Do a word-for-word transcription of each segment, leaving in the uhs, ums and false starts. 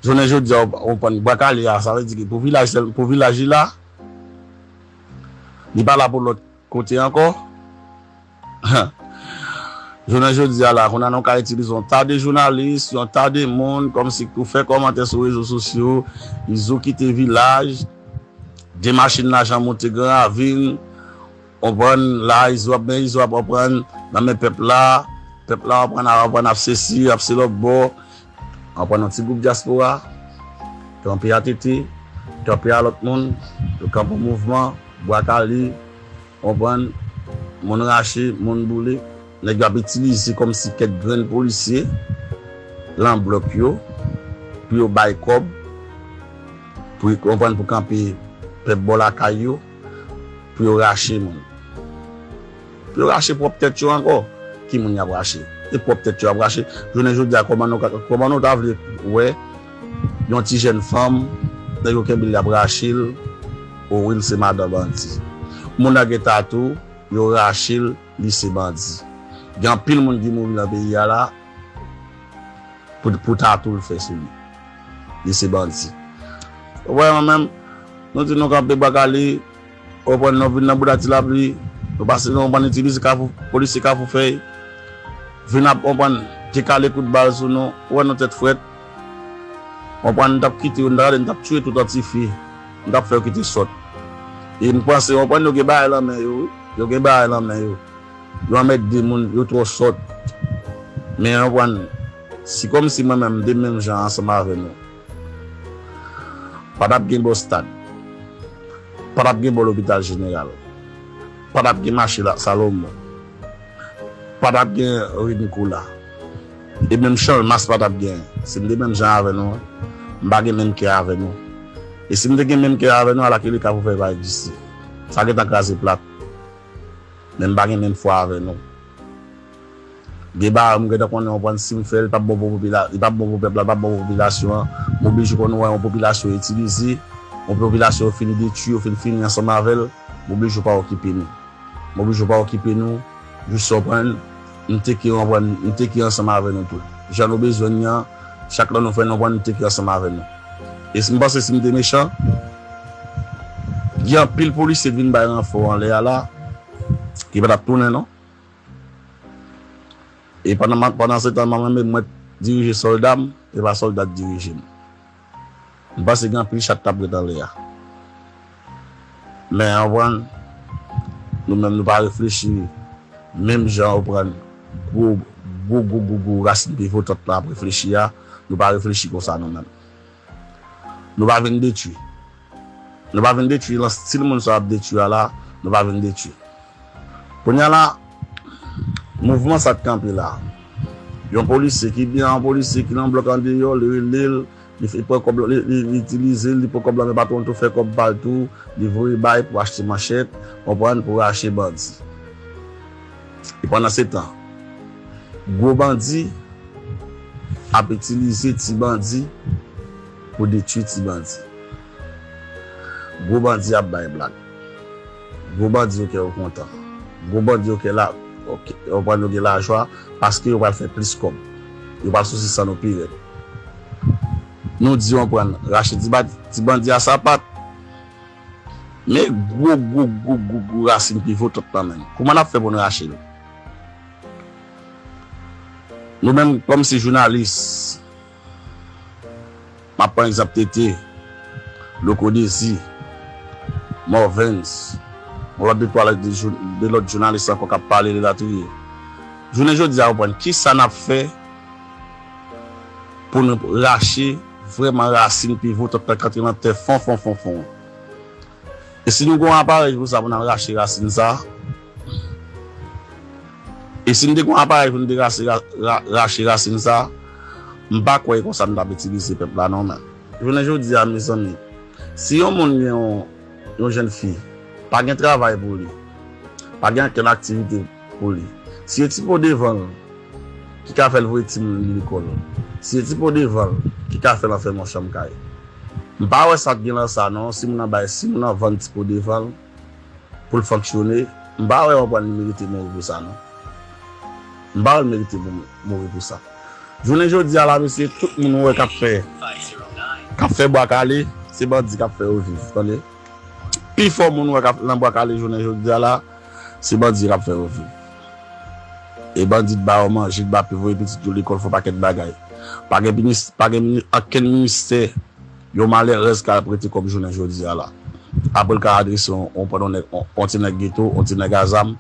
Jounen jodi a, w konprann, Bwa Kale a, sa vle di ke pou vilaj, pou vilaj li la, li pa la pou lòt kote ankò. Jounen jodi a la, kounye a nou ka itilize yon ta de jounalis, yon ta de moun, kòmsi pou fè kòmantè sou rezo sosyo, Izo kite vilaj, de machin lajan monte Gran Ravin, konprann, la, Izo ap, men Izo ap konprann, nan men pèp la, pèp la konprann, ap konprann, ap sesi, ap se lòt bò, konprann, yon ti gwoup dyaspora, kanpe a tete, kanpe a lòt moun, yo kanpe yon mouvman, Bwa Kale, konprann, moun rache, moun boule, nèg yo ap itilize kòmsi kèk grenn polisye, lan blòk yo, pou yo bay kòb, pou, konprann, pou kanpe pèp bò lakay yo, pou yo rache moun. Pou yo rache pwòp tèt yo ankò. Ki moun y ap rache? E pwòp tèt yo ap rache. Jounen jodi a, kòman nou ka, kòman nou ta vle wè yon ti jèn fanm, nèg yo kenbe l, y ap rache l, o wi, l se madan bandi. Moun nan gen tatou, yo rache l, li se bandi. Gen anpil moun ki mouri nan peyi a la, pou, pou tatou l fè sou li. Li se bandi. Wè, mwen menm, nou di nou kanpe Bwa Kale, konprann, nou vin nan bouda Ti Lapli, nou pase, nou konprann, itilize Kafou, polisye Kafou Fèy, vin ap, konprann, dekale kout bal sou nou, ou wè nou tèt frèt, konprann, nou t ap kite yo, nou ta gade, nou t ap tiye tout an tifi, nou t ap fè yo kite sòt. E m panse, konprann, yo gen bagay nan men yo, wi, yo gen bagay nan men yo. Yo anmède moun, yo twò sòt. Men, konprann, si kòmsi mwen menm, m te menm jan ansanm avè nou, pa t ap gen bò stad. Pa t ap gen bò lopital jeneral. Pa t ap gen mache la, Salomon. Pa t ap gen ri Nikola. E menm Chanmas pa t ap gen. Si m te menm jan avè nou, m pa gen menm kè avè nou. E si m te gen menm kè avè nou, alakile Kafou Fèy pa egziste. Sa gentan kraze plat. Men m pa gen menm fwa avè nou. Gen bagay m gentan konnen, konprann, si m fè l, li p ap bon pou popila-, li p ap bon pou pèp la, li p ap bon pou popilasyon an. M oblije konn wè yon popilasyon itilize, yon popilasyon yo fin detwi, yo fin fini ansanm avè l, m oblije pa okipe nou. M oblije pa okipe nou, jis konprann, m teke, konprann, m teke ansanm avè nou tout. Jan nou bezwen n nan, chak lè nou fè n, konprann, m teke ansanm avè nou. E si m panse si m te mechan, gen anpil polisye k vin bay ranfò anlè a la, ki pa t ap tounen non. E pandan, pandan se tan, mwen menm, mwen dirije sòlda m, e pa sòlda k dirije m. M panse gen anpil chat k ap ret anlè a. Men, konprann, nou menm, nou pa reflechi menm jan, konprann, gwo, gwo, gwo, gwo, gwo rasin pivotant lan ap reflechi a, nou pa reflechi konsa nou menm. Nou pa vin detwi. Nou pa vin detwi lan stil moun sa ap detwi a la, nou pa vin detwi. Kounye a la, mouvman sa k kanpe la. Yon polisye ki byen, yon polisye ki nan blòk andeyò, li rele l, li fè pran kòb la, li, li, li itilize l, li pran kòb la, men patwon tou fè kòb pa l tou, li voye bay pou achte manchèt, konprann, pou rache bandi. E pandan se tan, gwo bandi ap itilize ti bandi pou detwi ti bandi. Gwo bandi ap bay blag. Gwo bandi yo kè yo kontan. Gwo bandi yo kè la, yo kè, yo pran yo gen lajwa paske yo pral fè plis kòb. Yo pral souse san nou pi rèd. Nou di yo pran rache ti ba-, ti bandi a sapat. Men gwo, gwo, gwo, gwo, gwo rasin pivotant lan menm. Kouman n ap fè pou n rache l? Nou menm, kòmsi jounalis, m ap pran egzanp Tete, Loko Dezi, Morvens, yon lòt de twa lòt de jou-, de lòt jounalis ankò k ap pale elatriye. Jounen jodi a, konprann kisa n ap fè pou nou rache vrèman rasin pivotant lan k antre nan tè fon, fon, fon, fon. E si nou gen yon aparèy pou sa, pou n al rache rasin sa, e si n te gen yon aparèy pou n te rache, ra-, ra-, rache rasin sa, m pa kwè e konsa n t ap itilize pèp la non, men. Jounen jodi a, mezanmi, si yon moun gen yon, yon jèn fi, pa gen travay pou li, pa gen okenn aktivite pou li, si e ti po devan l ki ka fè l voye timoun li lekòl, si e ti po devan l ki ka fè l anfèmen yon chanm kay, m pa wè sa k gen lan sa non, si moun nan bay, si moun nan vann ti po devan l pou l fonksyone, m pa wè, konprann, li merite mouri pou sa non. M pa wè l merite pou mouri pou sa. Jounen jodi a la, mesye, tout moun ou wè k ap fè, k ap fè Bwa Kale, se bandi k ap fè yo viv, tande. Pifò moun ou wè k ap nan Bwa Kale jounen jodi a la, se bandi k ap fè yo viv. E bandi t ba yo manje, t ba, voye pitit yo lekòl, fè yon pakèt bagay. Pa gen minis-, pa gen mini-, okenn ministè yon malèrèz ka ap rete kòm jounen jodi a la. Apre l ka adrese yon, yon, yon, yon ti nèg geto, yon ti nèg a zam,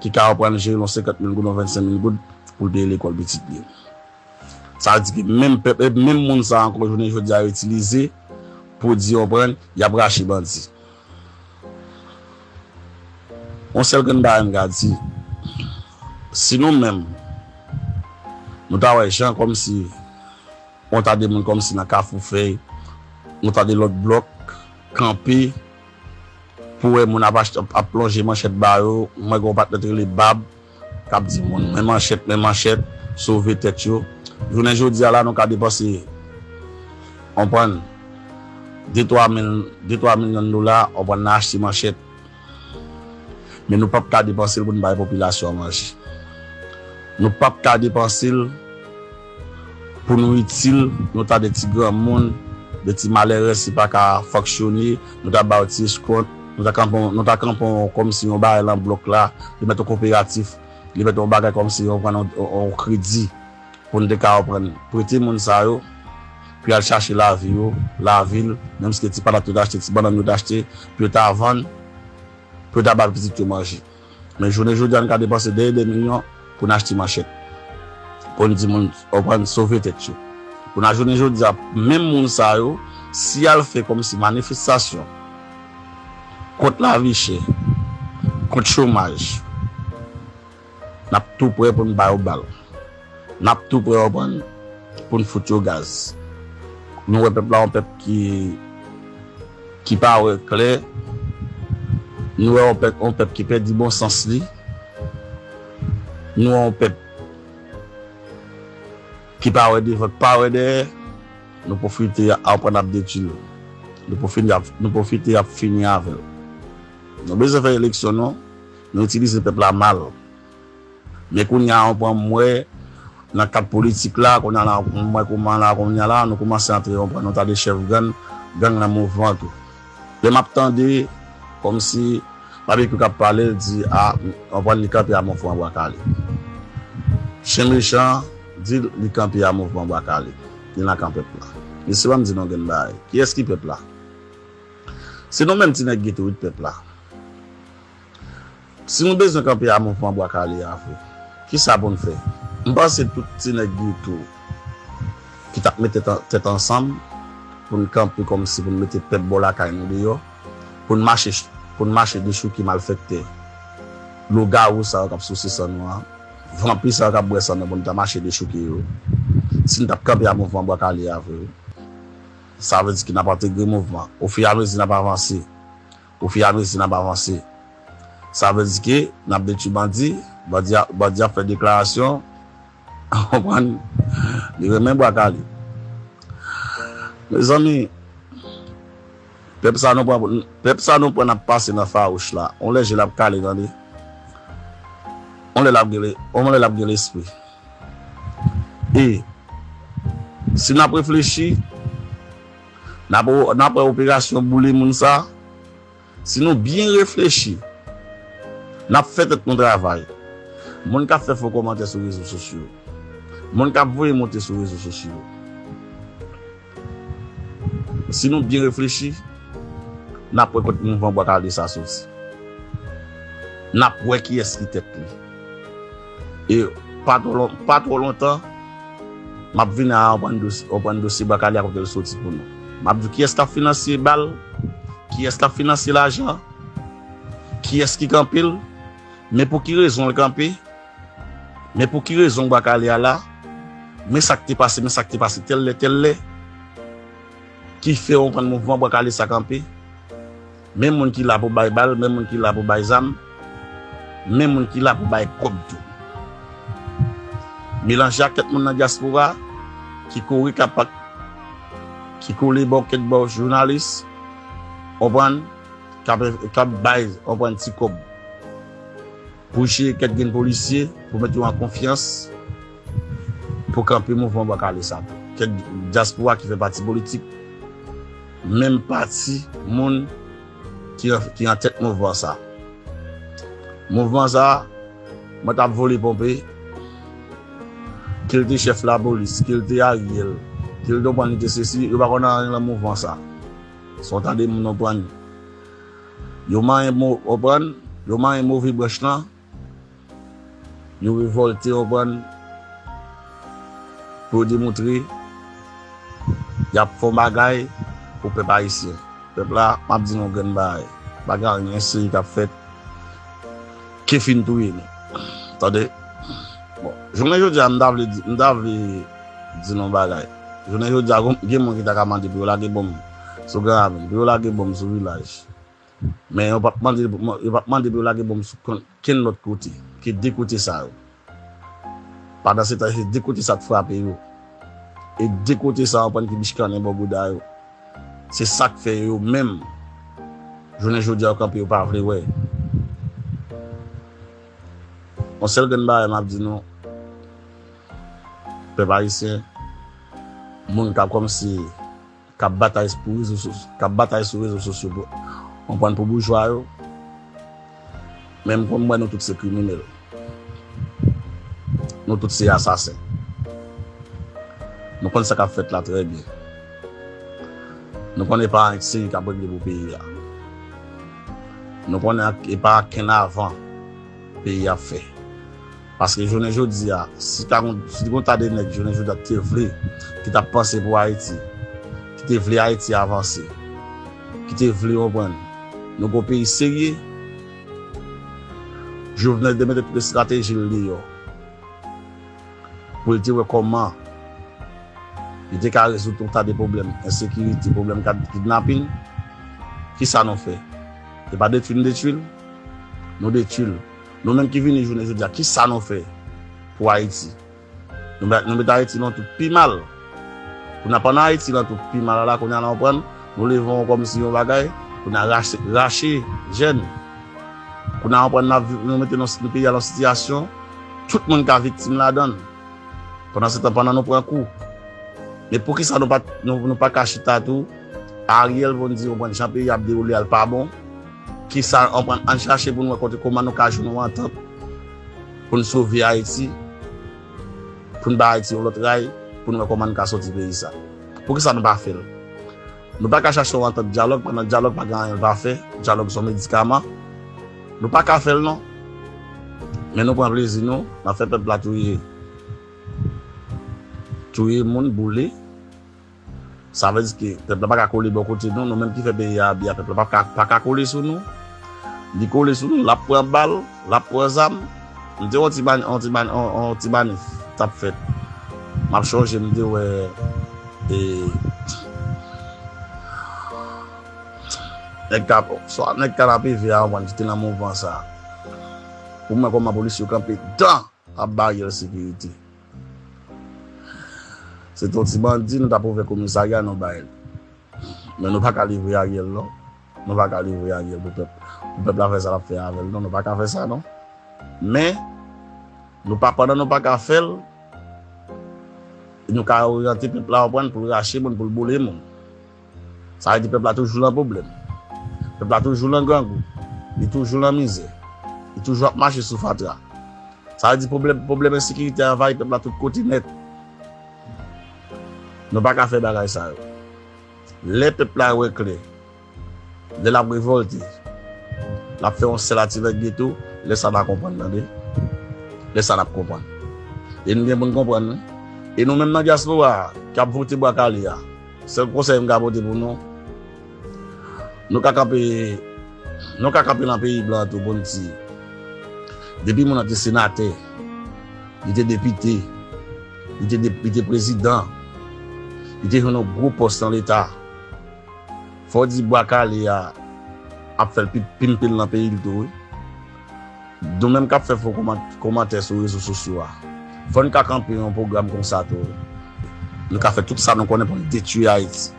ki ka aprann jere yon senkant mil goud, yon vennsenk mil goud pou l peye lekòl pitit li. Sa vle di ke menm pèp, e menm moun sa ankò jounen jodi a yo itilize pou di, konprann, y ap rache bandi. Yon sèl grenn bagay m ka di, si nou menm, nou ta wè jan kòmsi yon ta de moun kòmsi nan Kafou Fèy, yon ta de lòt blòk, kanpe, pou wè moun ap achte, ap, ap lonje manchèt ba yo. Mwen gen yon patnè t rele Bab, k ap di moun, men manchèt, men manchèt, sove tèt yo. Jounen jodi a la, nou ka depanse, konprann, de twa mil, de twa milyon dola, konprann, nan achte manchèt. Men nou p ap ka depanse l pou n bay popilasyon an manje. Nou p ap ka depanse l pou nou itil, nou ta de ti granmoun, de ti malere, si pa ka fonksyone, nou ta ba yo ti eskont, nou ta kanpe, nou ta kanpe yon, kòmsi yon bagay lan blòk la, li mèt yon koperatif, li mèt yon bagay kòmsi yon pran yon, yon, yon kredi pou n te ka pran, prete moun sa yo, pou y al chache lavi yo, lavil, menm si se ti patat yo t achte, ti bannann yo t achte, pou yo ta vann, pou yo ta ba pitit yo manje. Men jounen jodi a, n ka depanse de, de milyon pou n achte manchèt. Pou n di moun, konprann, sove tèt yo. Pou n a jounen jodi a, menm moun sa yo, si y al fè kòmsi manifestasyon kont lavi chè, kont chomaj, n ap tou prè pou n ba yo bal. N ap tou prè, konprann, pou n fout yo gaz. Nou wè pèp la, yon pèp ki, ki pa wè klè. Nou wè yon pèp, yon pèp ki pèdi bon sans li. Nou wè yon pèp ki pa wè devan, ki pa wè dèyè. Nou pwofite aprann ap detwi l. Nou pwofite ap, nou pwofite ap fini avè l. Nou bezwen fè eleksyon, non. Nou itilize pèp la mal. Men kounye a, w pran, m wè, nan kad politik la, kounye a la, m wè kouman la, kounye a la, nou kòmanse antre, w pran, nou ta de chèf gang, gang nan mouvman tou. Lè m ap tande, kòmsi, Babekyou k ap pale, l di, a, w pran, li kanpe a mouvman Bwa Kale. Chen Mechan di l, li kanpe a mouvman Bwa Kale. Li nan kan pèp la. Mesye, ban m di nou grenn bagay. Kiyès ki pèp la? Se nou menm ti nèg geto wi pèp la. Si nou bezwen kanpe a mouvman Bwa Kale a vre, kisa pou n fè? M panse tout ti nèg geto ki t ap mete tan, tèt ansanm pou n kanpe kòmsi pou n mete pèp bò lakay nou deyò, pou n mache, pou n mache dechouke malfektè, lougawou sa yo k ap souse san nou an, vanpi sa yo k ap bwè san nou an pou n ta mache dechouke yo. Si n t ap kanpe a mouvman Bwa Kale a vre, sa vle di ke n ap antegre mouvman. Ofiramezi n ap avanse. Ofiramezi n ap avanse. Sa vle di ke n ap detwi bandi, bandi a, bandi ap fè deklarasyon, konprann, li renmen Bwa Kale. Mezanmi, pèp sa nou pran, pèp sa nou pran n ap pase nan fawouch la. On lè je l ap kale, tande. On lè l ap gen le-, on lè l ap gen lespri. E si n ap reflechi, n ap, n ap wè operasyon boule moun sa, si nou byen reflechi, n ap fè tèt nou travay. Moun k ap fè fo kòmantè sou rezo sosyo yo, moun k ap voye monte sou rezo sosyo yo, si nou byen reflechi, n ap wè kot mouvman Bwa Kale sa soti. N ap wè kiyès ki tèt li. E pa twò lon-, pa twò lontan, m ap vin a, w pran dosye, w pran dosye Bwa Kale a kote l soti pou nou. M ap di w kiyès k ap finanse bal, kiyès k ap finanse lajan, kiyès ki kanpe l, men pou ki rezon l kanpe, men pou ki rezon Bwa Kale a la, men sa k te pase, men sa k te pase tèl lè, tèl lè, ki fè w pran mouvman Bwa Kale sa kanpe. Men moun ki la pou bay bal, men moun ki la pou bay zam, men moun ki la pou bay kòb tou. Melanje ak kèk moun nan dyaspora ki kouri kapak, ki kole bò kèk bò jounalis, konprann, k ap, k ap bay, konprann, ti kòb pou jere kèk grenn polisye, pou mete yo an konfyans, pou kanpe mouvman Bwa Kale sa tou. Kèk dyaspora ki fè pati politik, menm pati moun ki an, ki an tèt mouvman sa. Mouvman sa, mwen t ap vole ponpe, ke l te chèf lapolis, ke l te Ariel, ke l te konprann li te sesi, yo pa konn anyen nan mouvman sa. Se yon ta de moun konprann. Yo manyen mo, konprann, yo manyen move branch lan, yo revòlte, konprann, pou yo demontre y ap fè yon bagay pou pèp ayisyen. Pèp la, m ap di nou yon grenn bagay. Pa gen anyen serye k ap fèt ki fin touye nou. Tande. Bon, jounen jodi a, m ta vle di, m ta vle di nou yon bagay. Jounen jodi a, gon, gen moun ki ta ka mande pou yo lage bonm sou Gran Ravin, pou yo lage bonm sou Vilaj. Men yo p ap mande, yo p ap mande pou yo lage bonm sou kon-, kenn lòt kote ke de kote sa yo. Pandan se tan, se de kote sa k frape yo. E de kote sa yo pran ki bichkannen bò bouda yo. Se sa k fè yo menm, jounen jodi a, yo kanpe, yo pa vle wè. Yon sèl grenn bagay m ap di nou, pèp ayisyen, moun k ap kòmsi k ap batay pou rezo sosyo, k ap batay sou rezo sosyo pou, konprann, pou boujwa yo. Men m konn, m wè nou tout se kriminèl. Nou tout se asasen. Nou konn sa k ap fèt la trè byen. Nou konnen pa anyen serye k ap regle pou peyi a. Nou konnen e pa ankenn avan peyi a ap fè. Paske jounen jodi a, si ta gon, si gon ta de nèg jounen jodi a ki te vle, ki t ap panse pou Ayiti, ki te vle Ayiti avanse, ki te vle konprann nou gon peyi serye, Jovenel te mete tout estrateji l deyò pou l te wè kòman li te ka rezoud yon ta de pwoblèm ensekirite, pwoblèm kad-, kidnapin. Kisa nou fè? E pa detwi n detwi l? Nou detwi l. Nou menm ki vini jounen jodi a, kisa nou fè pou Ayiti? Nou met, nou met Ayiti nan tout pi mal. Pou n ap ann Ayiti nan tout pi mal la, kounye a la, w konprann, nou leve yon kòmsi yon bagay, kounye a rache, rache jèn. Kounye a, w konprann, n ap viv, nou mete nan, nou peyi a nan sitiyasyon, tout moun ka viktim ladan l. Pandan se tan, pandan nou pran kou. Men poukisa nou pa, nou, nou pa ka chita tou? Ariel vin di, w konprann, jan peyi a ap dewoule a l pa bon. Kisa, w konprann, ann chache pou n wè kote kòman nou ka jwenn yon antant pou n sove Ayiti, pou n bay Ayiti yon lòt ray, pou n wè kòman n ka soti peyi sa. Poukisa nou pa fè l? Nou pa ka chache yon antant dyalòg, pandan dyalòg pa gen anyen l va fè. Dyalòg se yon medikaman. Nou pa ka fè l non. Men nou pran plezi nou, n ap fè pèp la touye. Touye moun, boule. Sa vle di ke pèp la pa ka kole bò kote nou, nou menm ki fè peyi a abi a, pèp la pa ka, pa ka kole sou nou. Li kole sou nou, l ap pran bal, l ap pran zam. M te wè yon ti ban-, yon ti ban-, yon, yon ti manif t ap fèt. M ap chonje, m te wè, e, nèg ka, swa nèg Kanapevè a, konprann, ki te nan mouvman sa. Pou m wè kòman polis yo kanpe dan ap ba Ariel sekirite. Se te yon ti bandi, nou t ap ouvè komisarya, nou bay l. Men nou pa ka livre Ariel non. Nou pa ka livre Ariel pou pèp. Pou pèp la fè sa l ap fè avè l non. Nou pa ka fè sa non. Men, nou pa, pandan nou pa ka fè l, nou ka oryante pèp la, w konprann, pou l rache moun, pou l boule moun. Sa vle di pèp la toujou nan pwoblèm. Pèp la toujou nan grangou. Li toujou nan mizè. Li toujou ap mache sou fatra. Sa vle di pwoblèm, pwoblèm ensekirite anvayi pèp la tout kote nèt. Nou pa ka fè bagay sa yo. Lè pèp la wè klè, lè l ap revòlte, l ap fè yon sèl ativèk geto, lè sa n a konprann, tande. Lè sa n ap konprann. E nou gen pou n konprann, wi. E nou menm nan dyaspora a, k ap vote bwa kale a, sèl konsèy m ka pote pou nou, nou ka kanpe, nou ka kanpe nan peyi blan tou pou n di, depi moun nan te senatè, li te depite, li te de-, li te prezidan, li te jwenn yon gwo pòs nan Leta, fò w di bwa kale a ap fè l pi, pi pimpil nan peyi l tou, wi. Nou menm k ap fè fo kòman-, kòmantè sou rezo sosyo a, fò n ka kanpe yon pwogram konsa tou, wi. Nou ka fè tout sa nou konnen pou n detwi Ayiti.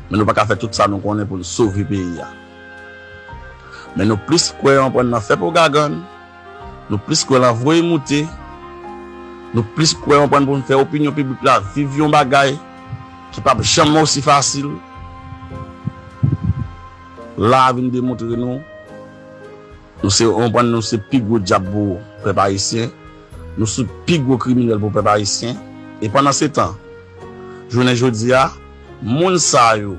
Men nou pa ka fè tout sa nou konnen pou n sove peyi a. Men nou plis kwè, konprann, nan fè pwopagann, nou plis kwè nan voye moute, nou plis kwè, konprann, pou n fè opinyon piblik la viv yon bagay ki p ap janm osi fasil. La a vin demontre nou, nou se, konprann, nou se pi gwo dyab pou pèp ayisyen, nou se pi gwo kriminèl pou pèp ayisyen. E pandan se tan, jounen jodi a, moun sa yo